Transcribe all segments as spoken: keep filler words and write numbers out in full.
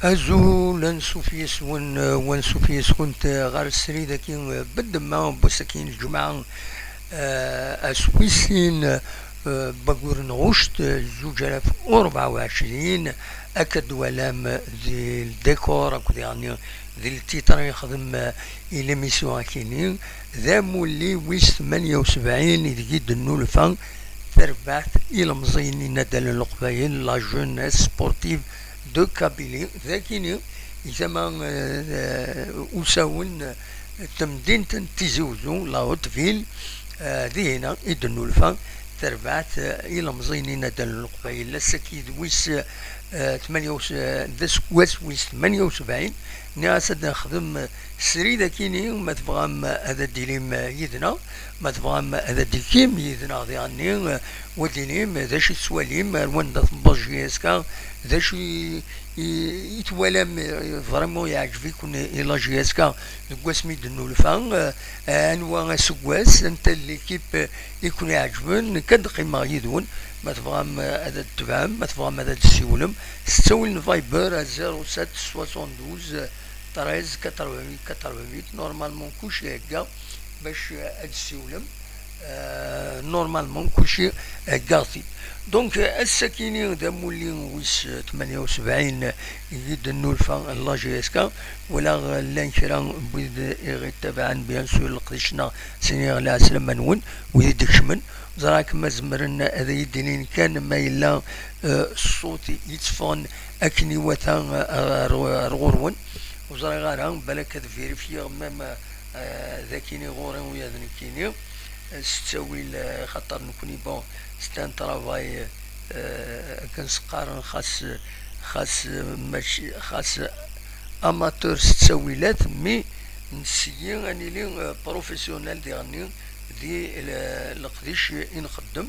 Azul, ansuf yes-wen, eh, wansuf yes-kunt, eh, ɣer srid-agi, eh, beddemma n wass-agi n lǧemɛa, eh, ass wis sin, eh, n waggur n ɣuct, eh, zuǧ alaf u rebɛa u ɛecrin, akka d-twalam di ldécor akked yeɣni di ltitre yexdem, eh, i l'émission akini, d amulli wis tmanya u sebɛin ideg i d-nnulfa terbaɛt ilemẓiyen n yinaddalen n Leqbayel, la jeunesse sportive de Kabylie, dagini, di tama, eh, eh, usawen, eh, temdint n Tizi Uzzu, la Haute Ville, eh, dihina i d-nnulfa terbaɛt, eh, ilemẓiyen n yinaddalen n Leqbayel. Ass-agi d wis, eh, tmanya u s-, eh, d aseggas wis tmanya u sebɛin. Nniɣ-as ad nexdem, eh, srid akini, ma tebɣam, eh, ad d-tilim, eh, yid-neɣ, ma tebɣam, eh, ad d-tikim yid-neɣ diɣenni, eh, u ad d-tinim, eh, d acu i tettwalim, ar wanda tewweḍ J S K, d acu i, i, i twalam, eh, vraiment yeɛǧeb-iken i la J S K deg wasmi d-nnulfa, eh, anwa aseggas, anta n l'équipe i ken-iɛeǧben, nekk ad d-qqimeɣ yid-wen, ma tebɣam, eh, ad d-tebɛem, ma tebɣam ad d-tessiwlem, s ttawil n Viber à zéro sept soixante-douze treize quatre-vingt-huit quatre-vingt-huit, normalement kuc ihegga bac, eh, ad d-ssiwlem. Euh, normalement, kuci, euh, gardé. Donc, euh, ass-akini d amulli wis, euh, tmanya u sebɛin, euh, i d-nnulfa la J S K, wala, euh, llan kra n wid, euh, i ɣ-ittabaɛen, bien sûr, leqdic-nneɣ, sini lɛeslama-nwen, wid i d-ikecmen, ẓriɣ akken ma zemren ad iyi-d-inin kan ma yella, euh, ṣṣut yetteffɣen akken iwata, euh, ar, ar ɣur-wen, ur ẓriɣ ara, balak ad vérifier même, euh, Eh, d akini ɣur-i uya d nekkini, eh, s ttawil, eh, xaṭer nekkni, bon, c'est un travail, eh, akken s-qqaren, xas, xas, eh, mačči, xas amateur s ttawilat, mi nesyi ad nili, eh, professionnel diɣenni di le-, leqdic i nxeddem.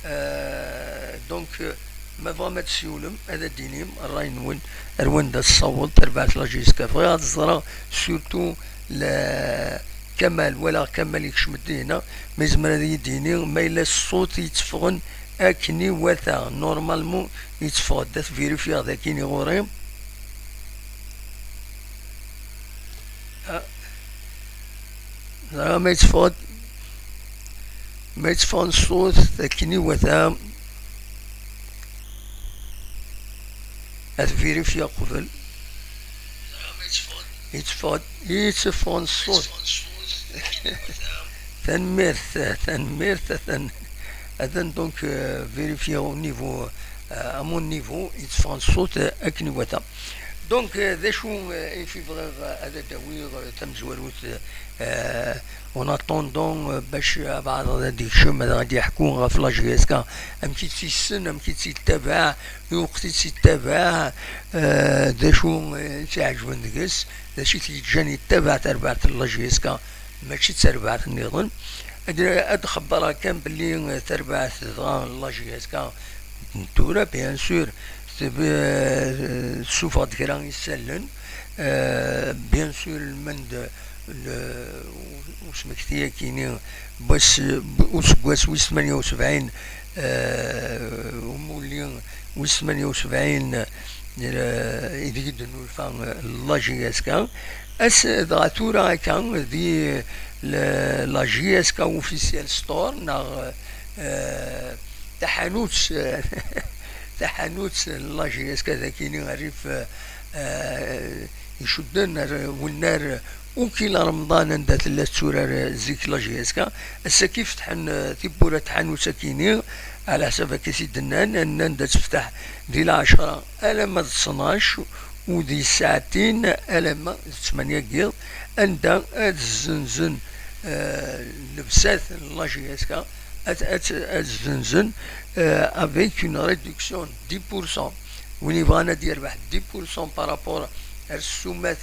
Euh, donc, euh, ma tebɣam ad d-tsiwlem, ad d-tinim ṛṛay-nwen, ar wanda tessaweḍ terbaɛt la J S K. Bɣiɣ ad ẓreɣ surtout le Kamal, walaɣ Kamal yekcem-d dinna, ma yezmer ad iyi-d-yini ma yella ṣṣut yetteffɣen akken iwata. Normalement yetteffeɣ-d, ad t-vérifier dagi ɣur-i. Ah. Ẓriɣ ma yetteffeɣ-d, ma yetteffeɣ-d ṣṣut akken iwata, ad vérifier qbel. Yetteffeɣ-d, yetteffeɣ-d ṣṣut. Tanemmirt, tanemmirt, atan, atan donc, euh, vérifier au niveau, euh, à mon niveau, yetteffeɣ-d ṣṣut, euh, akken iwata. Donc, euh, d acu, euh, i fi bɣiɣ, euh, ad d-awiɣ, euh, tamezwarut, euh, en attendant, euh, bac abɛaḍ ad d-ikcem, ad ɣ-d-yeḥku ɣef la J S K, amek i tt-yessen, amek i tt-yettabaɛ, i weqt i tt-yettabaɛ, euh, d acu, euh, i tt-iɛeǧben deg-s, d acu i t-yeǧǧan yettabaɛ tarbaɛt n la J S K, mačči d tarbaɛt nniḍen. Ad, ad xebbreɣ kan belli, euh, tarbaɛt dɣa n la J S K n tura, bien sûr, teb-, tessufeɣ-d kra isallen. Euh, bien sûr, lmend, le, usmekti akini, n wass, useggas wis tmanya u sebɛin, euh, umulli wis tmanya u sebɛin, euh, ideg i d-nnulfa, euh, la J S K. Ass, dɣa tura akka, di le, la J S K Official Store, neɣ, euh, taḥanut, taḥanut n la J S K dagini rrif, eh, icudden ar wennar Ukil Remḍan, anda tella tetturar zik la J S K. Ass-agi fetḥen, eh, tiwwura n tḥanut akini, ɛla ḥsab akka i s-id-nnan, nnan-d ad tefteḥ di lɛecṛa alamma d ttnac, u di ssaɛtin alamma d ttmanya n yiḍ, anda ad zzenzen, eh, llebsat n la J S K, ad, ad, ad zzenzen, eh, avec une réduction de dix pour cent. Win yebɣan ad yerbeḥ dix pour cent par rapport ar ssumat,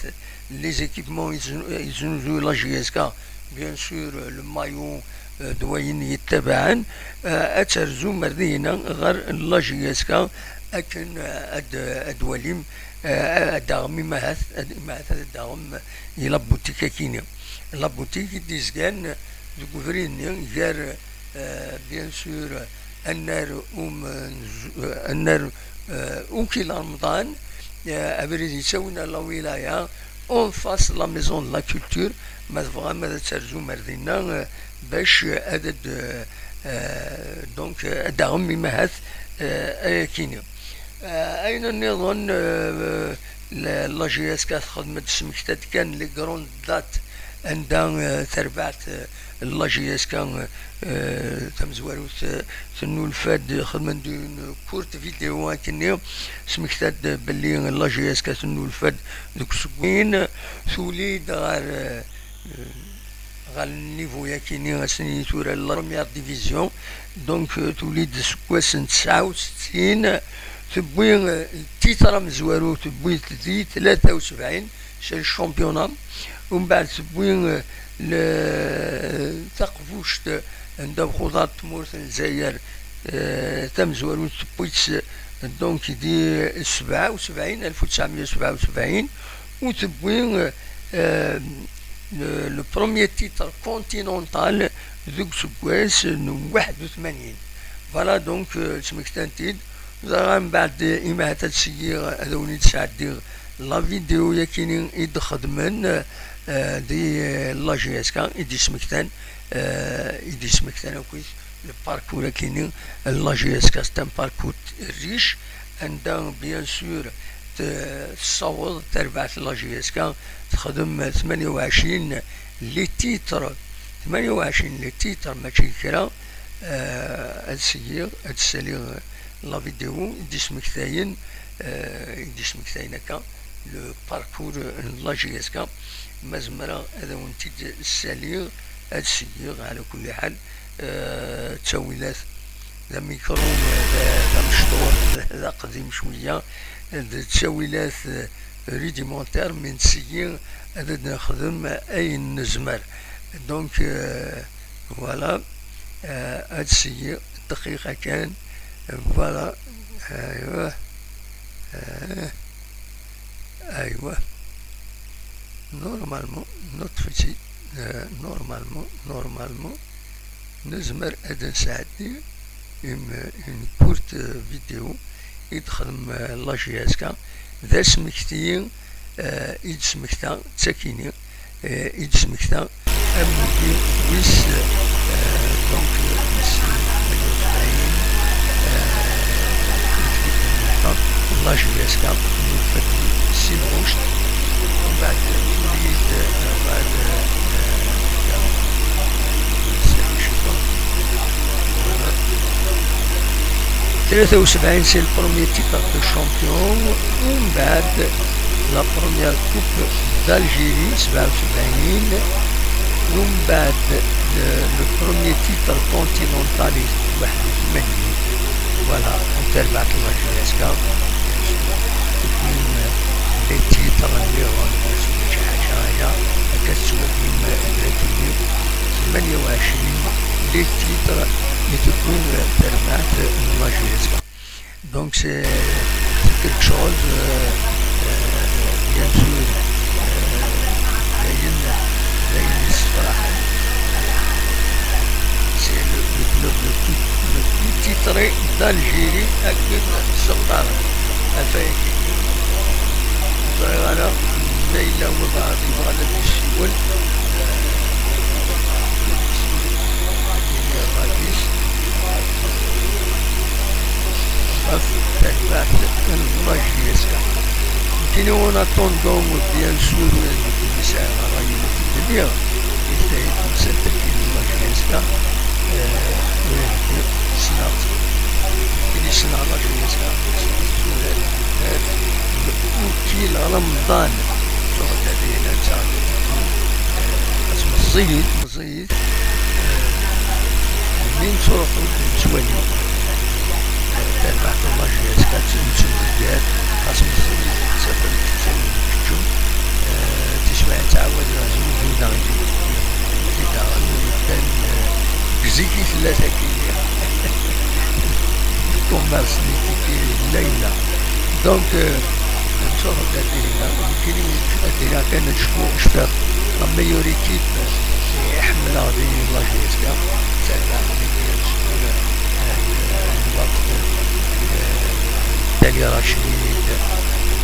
les équipements yezn-, yeznuzu la J S K, bien sûr, le maillot, eh, d wayen yettabaɛen, eh, ad terzum ar dihina ɣer la J S K, akken, eh, ad, ad twalim, eh, ad d-taɣem imahat, ad, imahat ad d-taɣem i la boutique akini. La boutique i d-izgan deg ubrid-nni gar, eh, bien sûr, annar um-, eh, annar, eh, Ukil Remḍan, eh, abrid yettawin ar la wilaya, en face la maison de la culture, ma tebɣam ad terzum ar dinna, eh, bac ad d, eh, donc, eh, ad d-taɣem imahat, eh, ayakini. Eh, ayen nniḍen, eh, la, la J S K texdem-d, tesmekta-d kan les grandes dates anda, eh, terbaɛt, eh, la J S K, eh, tamezwarut, eh, tennulfa-d, xedmen-d une courte vidéo akkenni, smekta-d belli la J S K tennulfa-d deg useggas-in, tuli-d ɣer, eh, ɣer niveau yakini ass-nni tura la première division, donc, eh, tuli-d seg wass n tesɛa u settin, tewwi, eh, titre amezwaru, tewwi-t di tlata u sebɛin, c'est le championnat. Umbeɛd tewwi, eh, le, taqbuct n ddabex uḍar n tmurt n Lezzayer, eh, tamezwarut tewwi-tt, donc, di sebɛa u sebɛin, alef u tesɛemya u sebɛa u sebɛin, u tewwi, eh, le, le premier titre continental deg useggas n waḥed u tmanyin. Voilà, donc, eh, smektan-t-id. Dɣa mbeɛd, eh, imahat ad syiɣ, ad awen-id-sɛeddiɣ la vidéo yakini i d-xedmen, eh, di, eh, la J S K, i d-ismektan, eh, i d-ismektan akkit le parcours akini, la J S K, c'est un parcours riche, anda, bien sûr, t-, tessaweḍ terbaɛt la J S K, texdem tmanya u ɛecrin les titres, tmanya u ɛecrin les titres, mačči kra, eh, ad syiɣ, ad ssaliɣ la vidéo i d-ismektayen, eh, i d-ismektayen akka le parcours n la J S K, ma zemreɣ ad awen-t-id-ssaliɣ, ad syiɣ, ɛla kulli ḥal, eh, ttawilat d amikru, d, d amecṭuḥ, d, d aqdim cwiya, d ttawilat, eh, rudimentaire, mi nseggi ad d-nexdem ayen nezmer. Donc, eh, voilà, eh, ad syiɣ dqiqa kan, voilà, aywa, eh, aywa, normalement, notre, eh, normalement, normalement, nezmer ad nsɛeddi une, une courte vidéo i d-texdem, eh, la J S K, d asmekti, eh, i d-smekta d takini, eh, i d-smekta amulli wis, eh, donc, wis tmanya u sebɛin, eh, la J S K, nufat si lɣuct, mbeɛd tuli-d, eh, mbeɛd, eh, tlata u sebɛin, c'est le premier titre de champion, ومن بعد la première coupe d'Algérie, سبعة وسبعين, ومن بعد le, le premier titre continental, واحد وثمانين. Voilà, terbaɛt la J S K, تكون les titres اللي هو شي حاجة هيا، هكا تسوى ديما لكن ثمانية وعشرين les titres اللي تكون تربحت la J S K. Donc c'est, c'est quelque chose, euh, euh, bien sûr, euh, داين، داين يسفرح. C'est le, le club le plus, le plus titré d'Algérie, أكد السلطان. أفايك. Ẓriɣ ara ma yella walbeɛḍ yebɣa ad d-yessiwel. Ɣef terbaɛt n la J S K. Nekkini, en attendant, bien sûr, ur yesɛi ṛṛay n ddnya, yejtahid temsalt-agi n la J S K, eh, ur yehdi, ssneɣ-tt. Nekkini ssneɣ la J S K, ssneɣ-tt tura, eh, ukil Remḍan, tuɣ-d ad yili d taɣdemt, eh, meẓẓiyit, meẓẓiyit. Mi nettruḥu nettwali, eh, tarbaɛt n la J S K, nettemdeddat, xas meẓẓiyit, tettafem tettawim keččem, eh, tiswiɛin ttɛawad ɣer zmumhum daɣen. Ti daɣen, medden, eh, deg zik i tella tagi. Commerce-nni yella, yella. Donc, euh, nettruḥu-d ar dinna, nekkini ad d-iniɣ kan ad cfuɣ, cfiɣ la meilleure équipe i ḥemmleɣ di la J S K, terbaɛt di Dali Racid,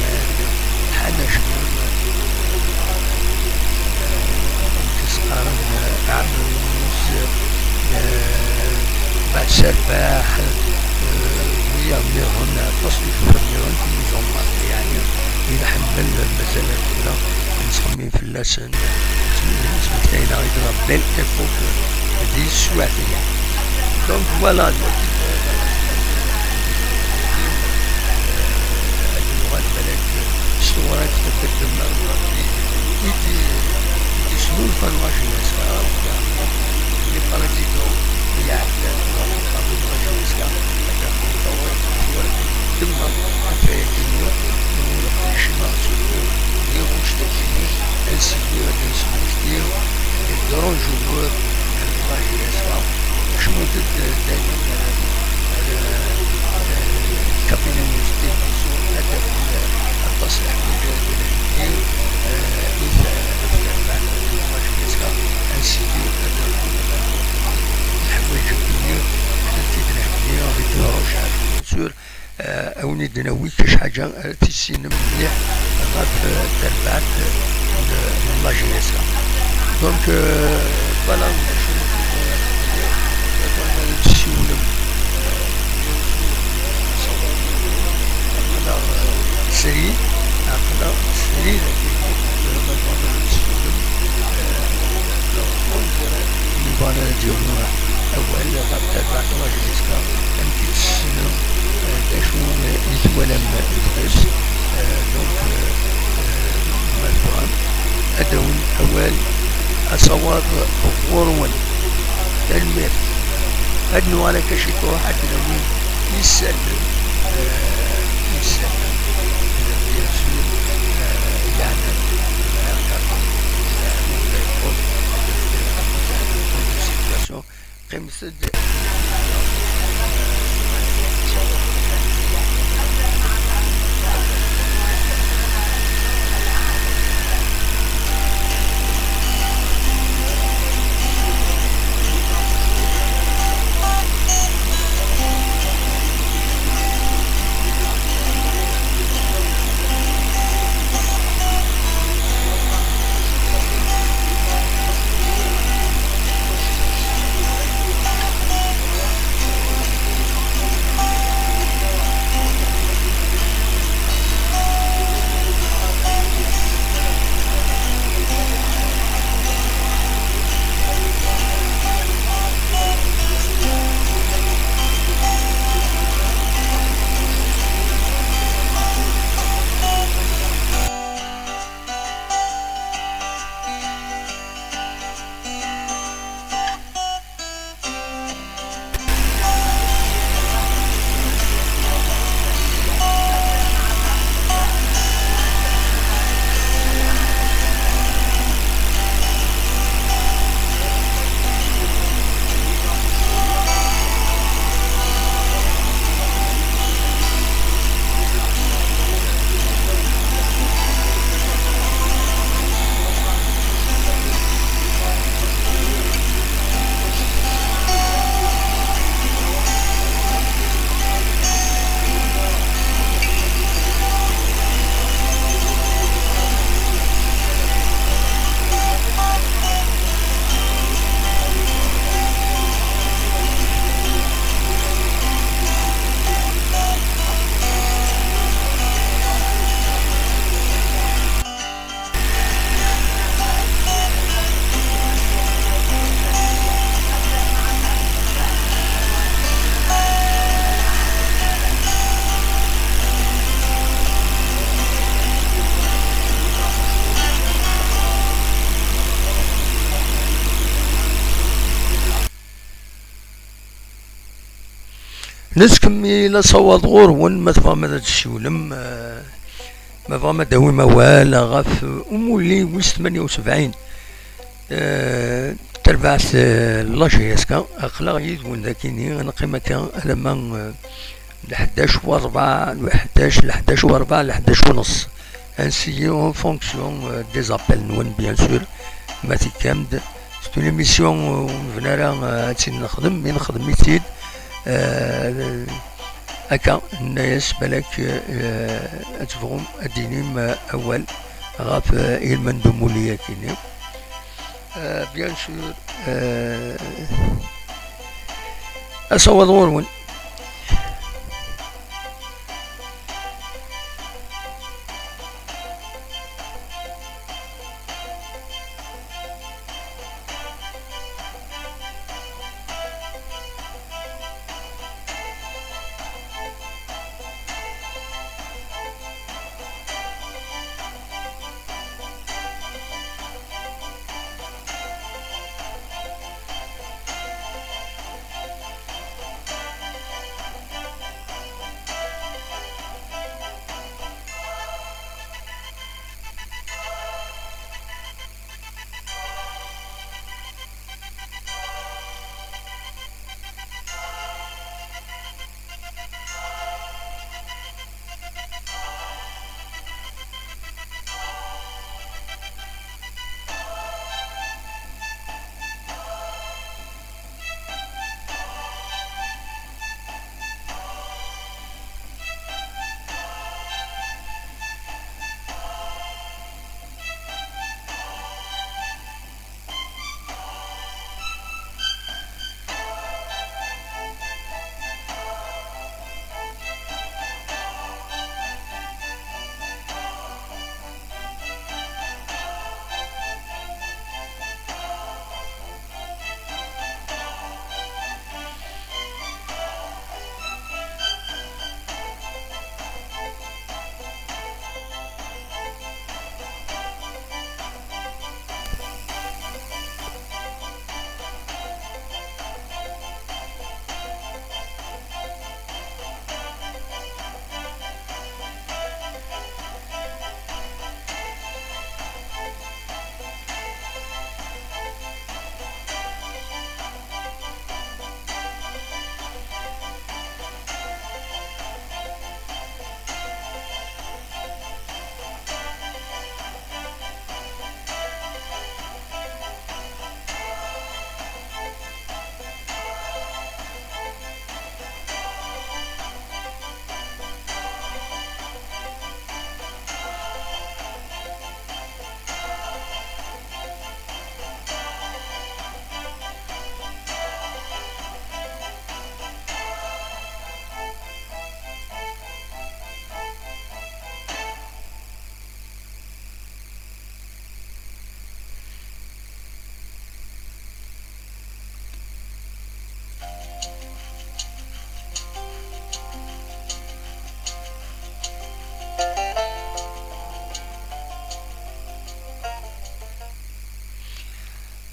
Lḥan acemma. Tesqaren Ɛmer Yunus, eh, Baɛd Serbaḥ, eh, wiyaḍ nniḍen, aṭas n yijuɣen nniḍen, timuẓummar, yeɛni, i nḥemmel, mazal ar tura nettxemmim fell-asen. Ttmektayen-aɣ-id ɣef Belle Époque di Sswaɛdiyya. Donc, voilà, d wagi, euh, ad nuɣal balak s tewrant n Dda Mɛemmer i d-, i d-, i d-yesnulfan la jeunesse, ah, les présidents iɛeddan, la jeunesse, ad d-aɣen tawriqt n tewrant. Ddem afayag-nni, ur yecna s uggur, yiɣ uctaki-nni, ansi d-, ad nesmekti les grands joueurs n la jeunesse-a, cnut-d daymen, eh, eh, eh, cabinet de télévision, ad d-afen, eh, aṭas n leḥwayeǧ ara d-nheggi, eh, i terbaɛt n la jeunesse-a, ansi d-, ad d-afen, eh, leḥwayeǧ-nni, ad t-id-nheggi avec le Roger Archimède. Eh, a wen-id-nawi kra n ḥaǧa ara tissinem mliḥ ɣef, eh, terbaɛt, eh, n, n la jeunesse-a. Donc, eh, voilà, d acu i tebɣiḍ ad tessiwlem, eh, aql-aɣ, eh, srid, aql-aɣ srid, eh, ma tebɣam ad tessiwlem, eh, aql-aɣ ur neẓri. Yebɣan ad d-yawi awal ɣef terbaɛt n la jeunesse-a, amek i tt-tessnem, eh, d acu i twalam deg-s, eh, donc, eh, eh, ma tebɣam ad d-awim awal, asawaḍ ɣur-wen. Tanemmirt. Ad nuɣal akka ciṭuḥ, ad d-nawi isallen, eh, isallen, eh, bien sûr, eh, yeɛnan, eh, carton, eh, ma yella yeṭṭef, eh, situation. Qqimet-d. Nettkemmil asawaḍ ɣur-wen, ma tebɣam ad d-tessiwlem, eh, ma tebɣam ad d-tawim awal ɣef umulli wis tmanya u sebɛin, eh, tarbaɛt, eh, n la J S K, aql-aɣ yid-wen dagini, ad neqqim akka alamma, eh, leḥdac u ṛebɛa, leḥdac, leḥdac u ṛebɛa, leḥdac u nneṣ. Ainsi, en fonction, euh, des appels-nwen, bien sûr, ma tekkam-d, c'est une émission, euh, ur nebni ara, euh, ad tt-id-nexdem, mi nexdem-itt-id, euh, akka, nenna-yas, balak, euh, ad tebɣum ad d-tinim, euh, awal ɣef, euh, ilmend n umulli-agi-nni. Euh, bien sûr, euh, asawaḍ ɣur-wen.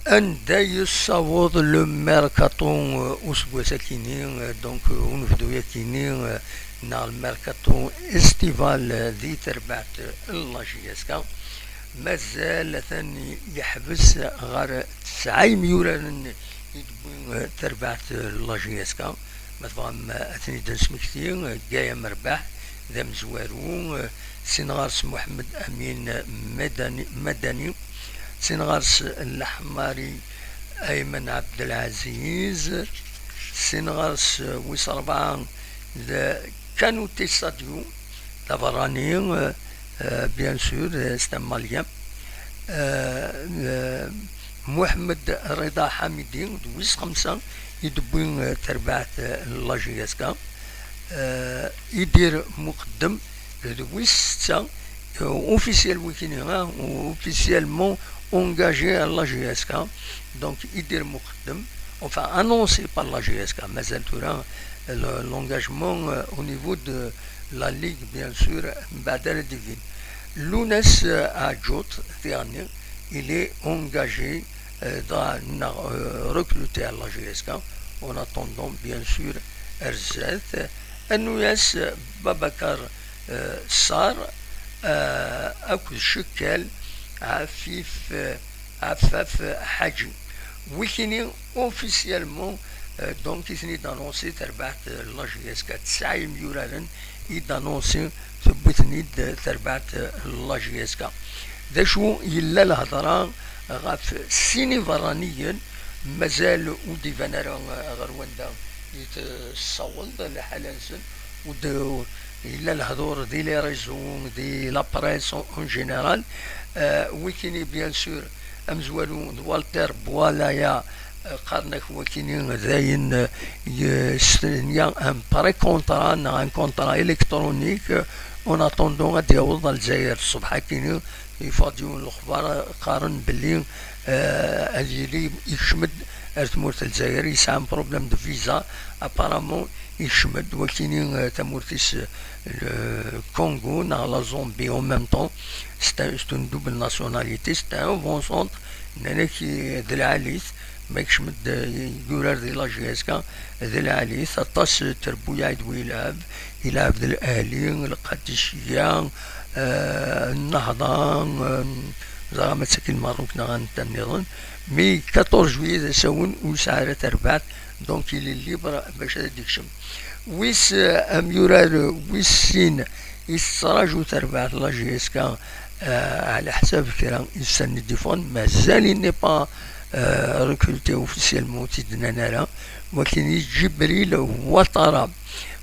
Anda yessaweḍ le mercato, euh, useggas akini, euh, donc, euh, unebdu akini, euh, neɣ le mercato estival, euh, di terbaɛt, euh, n la J S K? Mazal atan yeḥbes ɣer tesɛa imyuraren i d-tewwi, euh, terbaɛt, euh, n la J S K. Ma tebɣam, euh, ad ten-id-nesmekti, euh, Gaya Merbaḥ d amezwaru, euh, sin ɣer-s Muḥemmed Amin Madani, Madani, sin ɣer-s Leḥmari Ayman Abdelaziz, sin ɣer-s, euh, wis rebɛa d Kanouté Sadio, d aberrani, euh, euh, bien sûr, euh, c'est un Malien. Euh, euh, Mohamed Rida Hamidi, d wis xemsa i d-tewwi, euh, terbaɛt, euh, n la J S K. Euh, Idir Muqeddem, d wis setta, euh, officiel wikini, hein, officiellement engagé à la J S K. Donc, Idir Muqeddem, enfin, annoncé par la J S K, mazal tura, euh, le, l'engagement, euh, au niveau de la Ligue, bien sûr, mbeɛd ara d-igin. Lounes, euh, Ajout, dernier, il est engagé, euh, dans, euh, recruté à la J S K, en attendant, bien sûr, ar zdat, rnu-yas Babakar, eh, Sar, eh, akked Cekkel Ɛafif, eh, Ɛfaf Ḥaǧi. Wikini, officiellement, eh, donc, i ten-id-anonsi terbaɛt, eh, n la J S K. Tesɛa imyuraren i d-anonsi, tewwi-ten-id, eh, terbaɛt, eh, n la J S K. D acu yella lhedra ɣef sin iberraniyen, mazal ur d-iban ara, eh, ɣer wanda i tessaweḍ lḥala-nsen, ur d-, yella lehdur di les réseaux, di la presse en, en général. Euh, wikini, bien sûr, amezwaru d Walter Boualaya, euh, qqaren-ak wakini dayen, euh, yestenya un pré-contrat neɣ un contrat électronique, euh, en attendant ad d-yaweḍ ɣer Lezzayer. Ṣṣbeḥ-akini, yeffeɣ-d yiwen n lexbar, qqaren belli, euh, ad yili yekcem-d ar tmurt n Lezzayer, yesɛa un problème de visa, apparemment yekcem-d wakini, euh, tamurt-is, euh, le Congo neɣ la Zambie en même temps. C'est un, c'est une double nationalité, c'est un bon centre. Nnan-ak, euh, d lɛali-t, ma yekcem-d, euh, yurar di la J S K, d lɛali-t, aṭas n trebbuyaɛ i d-yelɛeb, yelɛeb d L'Ahli, Lqadisiya, euh, Nnehda, euh, ẓriɣ ma d tagi n Lmerruk neɣ anta nniḍen, mais quatorze juillet d asawen ur yesɛi ara tarbaɛt, donc il est libre bac ad d-ikcem. Wis, euh, amyurar, euh, wis sin i tettraǧu terbaɛt la J S K, euh, ɛla ḥsab kra n ussan i d-yeffɣen, mazal il n'est pas, euh, recruté officiellement, ur t-id-nnan ara, wakini Djibril Ouattara,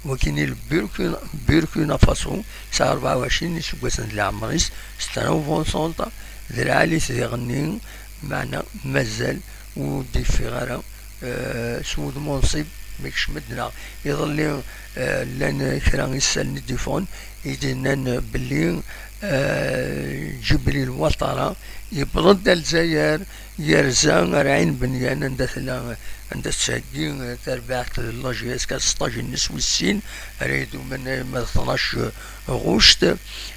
wakini n Burkina, Burkina Faso, yesɛa rebɛa u ɛecrin iseggasen di leɛmer-is, c'est un bon centre, d lɛali-t diɣenni, meɛna mazal ur d-yeffiɣ ara, euh, s wudem unṣib, ma yekcem-d neɣ. Iḍelli, euh, llan kra isallen i d-yeffɣen, i d-yennan belli, euh, Djibril Ouattara yewweḍ-d ar Lezzayer, yerza ar Ɛin Benyan, anda tella, anda tettheggi, euh, terbaɛt n la J S K sṭaj-nnes wis sin, ara idumen arma d tnac ɣuct.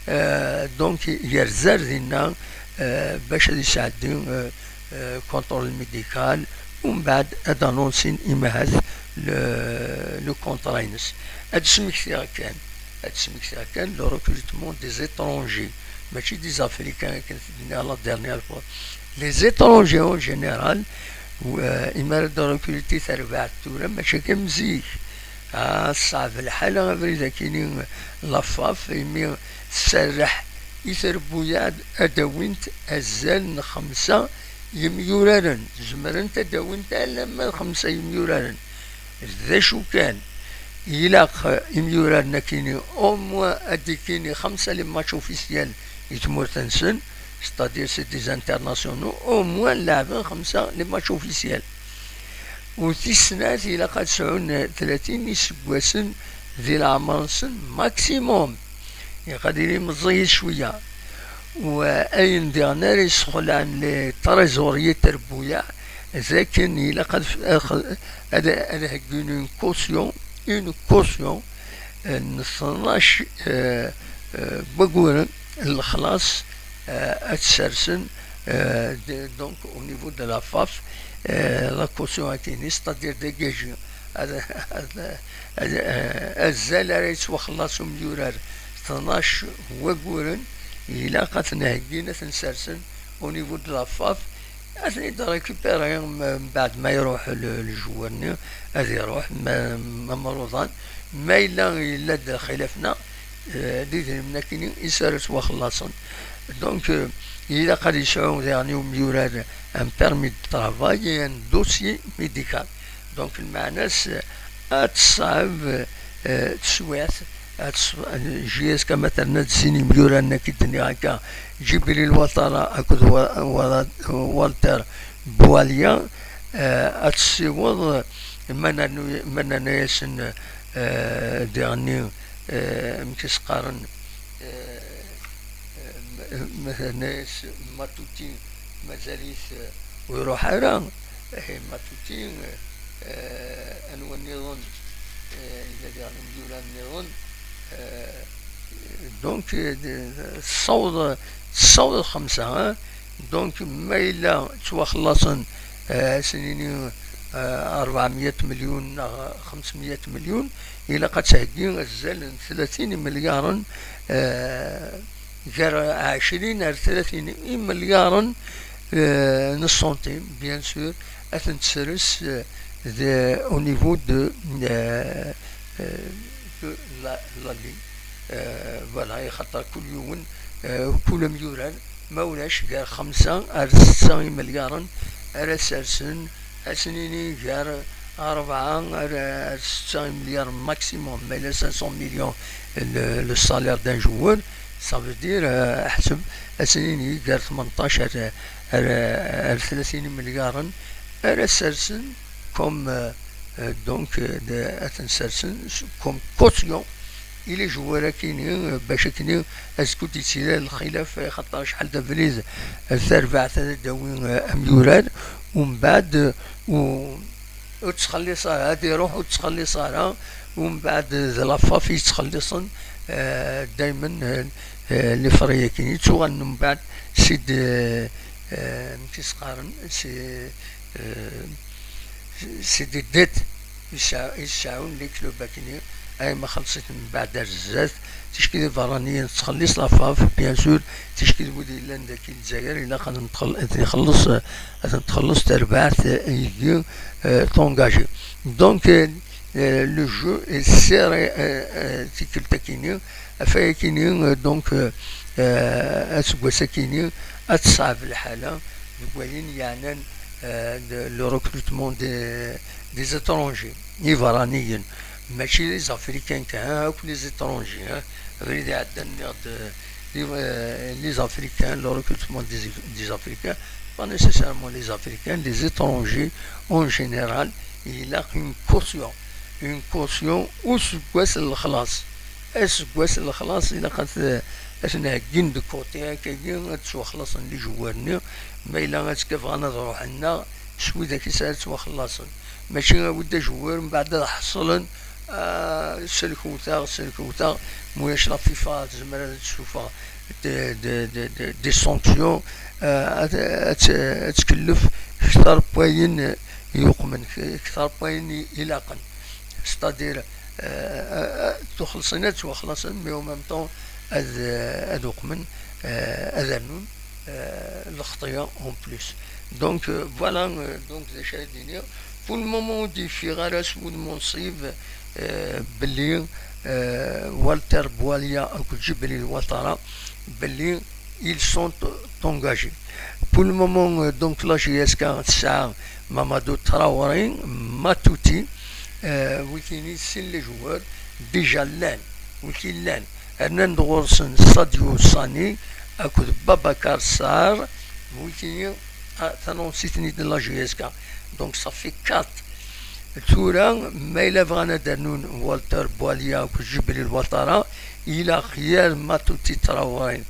Euh, donc, yerza ar dinna, euh, bac ad yesɛeddi, euh, euh, contrôle médical, umbeɛd ad anonsin imahat le, le contrat-ines. Ad d-smektiɣ kan, ad d-smektiɣ kan le recrutement des étrangers, mačči des Africains, akken d-nniɣ la dernière fois. Les étrangers en général, euh, imi ara d-recruter tarbaɛt tura, mačči akka am zik. Ah, ṣṣeɛb lḥala abrid akini, la FAF, imi tserreḥ i trebbuyaɛ ad d-awint azal n xemsa yemyuraren, zemrent ad d-awint alamma d xemsa yemyuraren. D acu kan, ilaq imyuraren akini, au moins ad d-ikkini xemsa les matchs officiels i tmurt-nsen, c'est-à-dire c'est des internationaux, au moins leɛben xemsa les matchs officiels. U tis snat, ilaq ad sɛun tlatin iseggasen di leɛmer-nsen maximum. Ilaq ad yili meẓẓiyit cwiya. U ayen diɣen ara yesxelɛen les trésoriers n trebbuyaɛ, d akken ilaq ad, ad, ad heggun une caution, une caution, euh, n tnac, euh, euh, waguren n lexlaṣ, euh, ad tt-sersen, euh, de, donc au niveau de la FAF, euh, la caution akini, c'est-à-dire dégagée. Ad, ad, ad, euh, azal ara yettwaxellas umyurar tnac waguren, ilaq ad ten-heggin, ad ten-sersen au niveau de la FAF, ad ten-id-récupérer, m-, mbeɛd ma iruḥ le, le joueur-nni, ad iruḥ, ma, ma mruḍan, ma yella, yella-d lxilaf-nneɣ, euh, d idrimen akini i s ara ttwaxellaṣen. Donc, euh, ilaq ad yesɛu diɣen umyurar un permis de travail et un dossier médical. Donc, lmeɛna-s, euh, ad teṣɛeb, euh, teswiɛt, ad teṣ-, J S K ma terna-d sin imyuran-nni i d-nniɣ akka, Djibril Ouattara akked Wa-, Wa-, Walter Boualia, euh, ad tessiweḍ, ma nernu-, ma nerna-yasen, euh, diɣenni, euh, amek i s-qqaren, euh, euh, ma, ma nerna-yas Matuti, mazal-it, euh, ur iruḥ ara. Eh, Matuti, euh, anwa nniḍen, euh, yella diɣen imyuran nniḍen, euh, donc, euh, de-, tessaweḍ, tessaweḍ xemsa, hein? Donc, ma yella ttwaxellaṣen, euh, ad sen-nini, eh, rebɛemya milyun neɣ xemsemya milyun, ilaq ad theggi azal n tlatin imelyaren, eh, gar ɛecrin ar tlatin imelyaren, eh, n centimes, bien sûr, ad ten-tesres, eh, de, au niveau de, eh, eh, de la, la ligne. Eh, voilà, ixaṭer kul yiwen, eh, kul amyurar, ma ulac gar xemsa ar setta imelyaren ara sersen, ad sen-nini gar rebɛa ar, ar setta imelyaren maximum, ma yella cinq cents millions le, le salaire d'un joueur, ça veut dire, eh, ḥseb, ad sen-nini gar tmenṭac ar, ar, ar tlatin imelyaren ara sersen comme, eh, eh, donc, eh, de, ad ten-sersen comme caution i les joueurs akini, eh, bac akini azekka ur d-yettili ara lxilaf, eh, xaṭer acḥal d abrid, eh, tarbaɛt ad d-tawi, eh, amyurar, umbeɛd, eh, u-, ur ttxelliṣ ara, ad iruḥ ur ttxelliṣ ara, umbeɛd d la FAF i yettxelliṣen, eh, daymen, eh, eh, les frais akini, ttuɣalen umbeɛd si d, eh, amek i s-qqaren, si, eh, c'est des dettes i sɛa-, i sɛun les clubs akini, ay ma xellṣit mbeɛd ar zdat, ticki d iberraniyen tettxelliṣ la FAF, bien sûr, ticki d wid yellan daki Lezzayer, ilaq ad ten-txell-, ad ten-ixelleṣ, ad ten-txelleṣ terbaɛt, eh, i yigi, eh, t'engager. Donc, eh, eh, le jeu est serré, eh, eh, tikkelt akini, afay akini, eh, donc, eh, eh, aseggas akini, ad teṣɛeb lḥala deg wayen yeɛnan, eh, de, le recrutement des, des étrangers, iberraniyen. Mačči les Africains kan, akk les étrangers, hein. Abrid iɛeddan nniɣ-d, eh, les, eh, les Africains, le recrutement des, des Africains, pas nécessairement les Africains, les étrangers en général, ilaq une caution, une caution useggas n lexlaṣ. Aseggas n lexlaṣ ilaq ad t-, ad ten-heggin de côté akkagi, ad ttwaxlaṣen les joueurs-nni, ma yella azekka bɣan ad ruḥen neɣ s widak i s ara ttwaxlaṣen. Mačči awi-d ajewwir, mbeɛd ad ḥeṣlen, ah, sellkewt-aɣ, sellkewt-aɣ, ma ulac la FIFA tezmer ad d-tessufeɣ de, de, de, de, des sanctions, ah, ad, ad, ad tkellef kter n wayen yuqmen, kter n wayen i-, ilaqen. C'est-à-dire, euh, euh, euh, ad ttwaxelṣen, ad ttwaxlaṣen, mais en même temps, ad, euh, ad uqmen, euh, ad rnun, euh, lexṭaya en plus. Donc, euh, voilà, euh, donc, d acu ara d-iniɣ. Pour le moment, ur d-yeffiɣ ara s wudem unṣib, euh, belli, euh, Walter Boualia akked Djibril Ouattara, belli ils sont engagés. Pour le moment, euh, donc, la J S K tesɛa Mamadou Traoré, Matouti, euh, wikini sin les joueurs déjà llan, wiki llan. Rnan-d ɣur-sen Sadio Sani akked Babacar Sarr, wikini, ah, tanonsit-nni de la J S K. Donc, ça fait quatre. Tura, ma yella bɣan ad rnun Walter Boualia akked Djibril Ouattara, ilaq yir Matouti Traoré,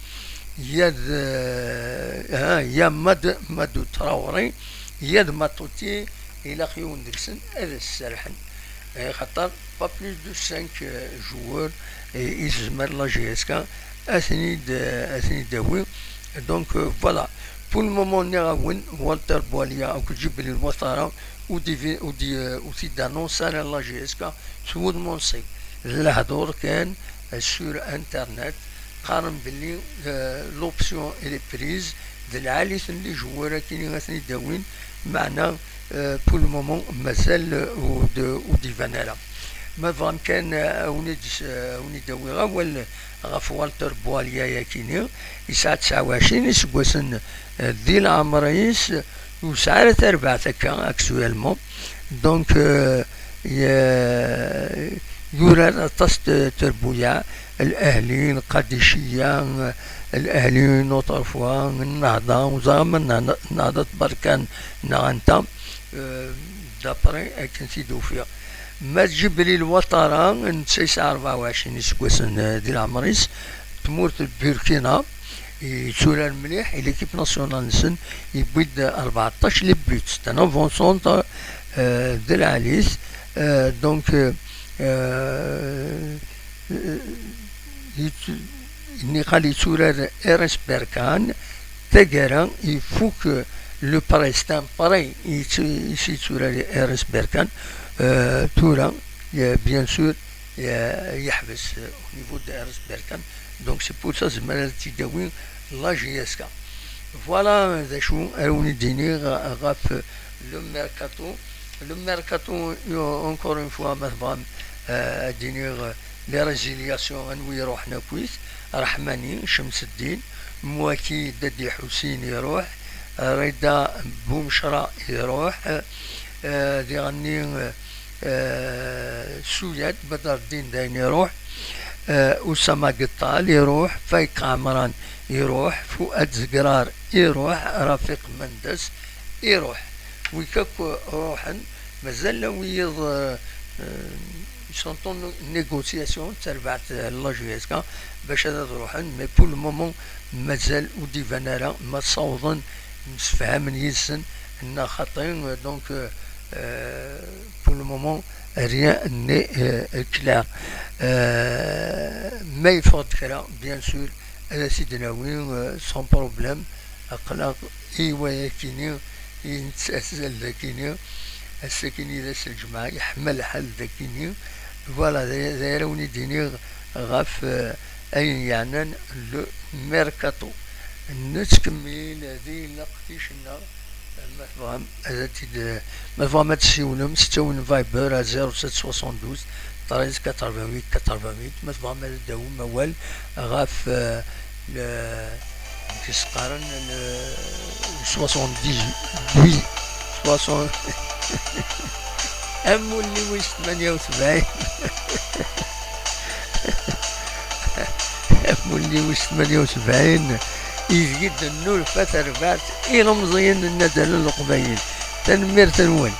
yir, euh, ah, yir Mad-, Madou Traoré, yir Matouti, ilaq yiwen deg-sen ad as-serrḥen. Eh, xaṭer, pas plus de cinq, euh, joueurs, eh, i tezmer la J S K ad ten-id-, ad ten-id-tawi. Donc, euh, voilà. Pour le moment, nniɣ-awen, Walter Boualia akked Djibril Ouattara, ur d-, ur d-, ur t-id-annonce ara la J S K s wudem unṣib. D lehdur kan, eh, sur Internet, qqaren belli, eh, l'option elle est prise, d lɛali-ten les joueurs akini ad ten-id-awin, meɛna, eh, pour le moment mazal, eh, ur d-, ur d-iban ara. Ma tebɣam kan, eh, ad wen-id-, eh, ad wen-id-awiɣ awal ɣef Walter Boualia akini, yesɛa tesɛa u ɛecrin iseggasen, eh, di leɛmer-is, ur yesɛi ara tarbaɛt akka actuellement. Donc, euh, y-, yurar aṭas n terbuyaɛ, Al Ahli, Lqadiciya, Al Ahli une autre fois, Nnehda, ur ẓriɣ ma Nnehda, Nnehda Berkan neɣ anta, euh, d'après akken t-id-ufiɣ. Ma d Djibril Ouattara, netta yesɛa rebɛa u ɛecrin iseggasen, euh, di leɛmer-is, tmurt n Burkina, yetturar mliḥ i l'équipe nationale-nsen, yewwi-d rbeɛṭac les buts, c'est un avant-centre, euh, d lɛali-t, euh, donc, euh, euh, yettu-, nniɣ-ak yetturar R S Berkane, taggara ifuk, euh, Le Prêt, c'est un prêt, i yettu-, i s-yetturari R S Berkane. Euh, tura, euh, bien sûr, euh, yeḥbes, euh, au niveau de R S Berkane. Donc c'est pour ça, zemreɣ ad tt-id-awiɣ la J S K. Voilà, euh, d acu ara wen-id-iniɣ, euh, ɣef, euh, le mercato. Le mercato, euh, encore une fois, ma tebɣam, euh, ad d-iniɣ, euh, les résiliations, anwa iruḥen akkit: Rahmani, Chemseddine, Mouaki, Dadi Hussein iruḥ, Rida Boumchra iruḥ, euh, diɣenni, euh, Souyad Badardine dayen iruḥ, euh, Oussama Guettal iruḥ, Faik Amran iruḥ, Fouad Zegrar iruḥ, Rafiq Mendes iruḥ. Wik akk ruḥen, mazal la wiyiḍ, euh, euh, sont en négociation, d tarbaɛt, euh, la J S K, bac ad, ad ruḥen, mais pour le moment, mazal ur d-iban ara ma ssawḍen msefhamen yid-sen neɣ xaṭi. Donc, euh, euh, pour le moment, rien n'est, euh, clair. Euh, ma yeffeɣ-d kra, bien sûr, ad as-id-nawi, euh, sans problème. Aql-aɣ i wayakini i nettazal dakini. Ass-akini d ass n lǧemɛa, yeḥma lḥal dakini. Voilà, d, d ara wen-id-iniɣ ɣef, euh, ayen yeɛnan le mercato. Nettkemmil di leqdic-nneɣ. Ma tebɣam ad t-id-, ma tebɣam ad tessiwlem, tettawim Viber à zéro sept soixante-douze treize quatre-vingt-huit quatre-vingt-huit. Ma tebɣam ad d-tawim awal ɣef, euh, le, amek i s-qqaren, le soixante-dix-huit, soixante, amulli wis tmanya u sebɛin. Amulli wis tmanya u sebɛin, ideg i d-nnulfa tarbaɛt ilemẓiyen n Nadal n Leqbayel. Tanemmirt-nwen.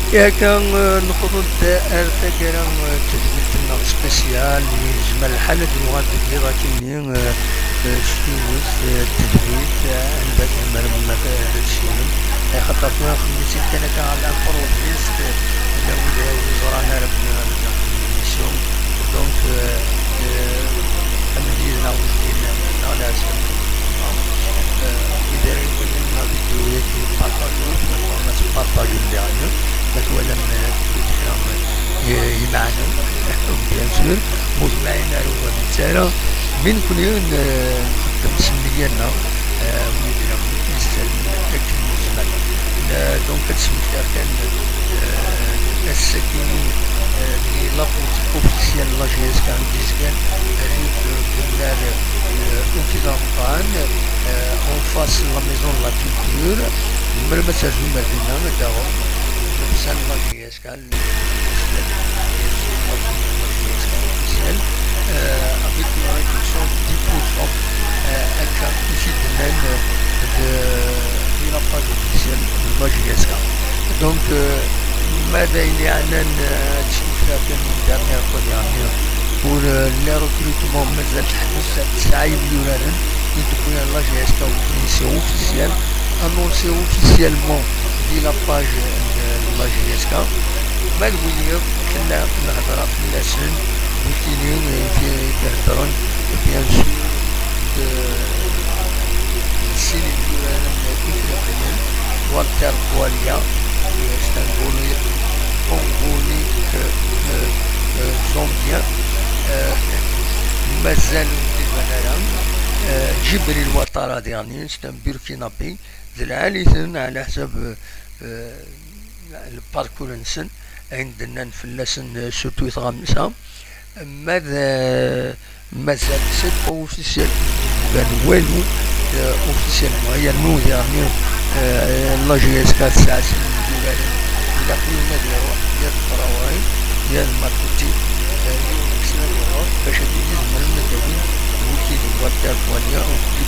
Akka, eh, newweḍ-d ar taggara, eh, n tedwilt-nneɣ spécial, yezmer lḥal ad nuɣal deg yiḍ akkenni, eh, eh, s yiwet, eh, n tedwilt, eh, anda tzemrem ad, ad tessiwlem. Axaṭer tura nxemmem-itt-id kan akka à l'improviste, eh, illa wid ur ẓran ara belli rad daxel n l'émission. Donc, eh, eh, amedya neɣ wid d-yennan, neɣ leɛtab. Eh, wid ara iwalin la vidéo-yagi, partager, ma tpartager daɣen, ma twalam, eh, kra, eh, imeɛnen, bien sûr, ur temɛin ara ur nettu ara, mi nekni, eh, nxeddem s nneyya-nneɣ, eh, wid ara yessalmen akken nezmer. Eh, donc, ad smektiɣ kan, eh, ass-agi, eh, di la boutique officielle n la J S K n Gizgan, rue de Bennal, eh, Ukid Remḍan, eh, en face la maison de la culture. Tzemrem ad terzum ar dinna, ad d-taɣem llebsa n la J S K, euh, avec une réduction de dix pour cent, euh, akka i t-id-nnan, euh, de, di la page officielle de la J S K. Donc, euh, ma d ayen yeɛnan, euh, ad smektiɣ kan une dernière fois diɣenni, pour, euh, les recrutements, mazal teḥbes tesɛa imyuraren i d-wwin la J S K, c'est officiel, annoncé officiellement di la page, euh, de la J S K. Ma d wiyiḍ, kna nehder fell-asen, nekkini, eh, ti-, tiheddren, bien sûr, d, d sin imyuraren ifriqiyen, Walter Boualia, eh, c'est un Goli-, Congolais, eh, eh, eh, Zambien, eh, mazal ur d-iban ara, eh, Djibril Ouattara diɣenni, c'est un Burkinabé, d lɛali-ten ɛla ḥsab, eh, eh, le parcours-nsen, ayen d-nnan fell-asen, eh, surtout i tɣamsa. Ma d, eh, mazal c'est pas officiel, ur d-iban walu, eh, officiellement, yernu diɣenni, eh, la J S K tesɛa sin n yimyuraren, ilaq yiwen ad iruḥ, ya d Traoré, ya d Marcotti, eh, yiwen deg-sen ad iruḥ, bac ad yili zemren ad d-awin Wakili Walter Boualia, Wakili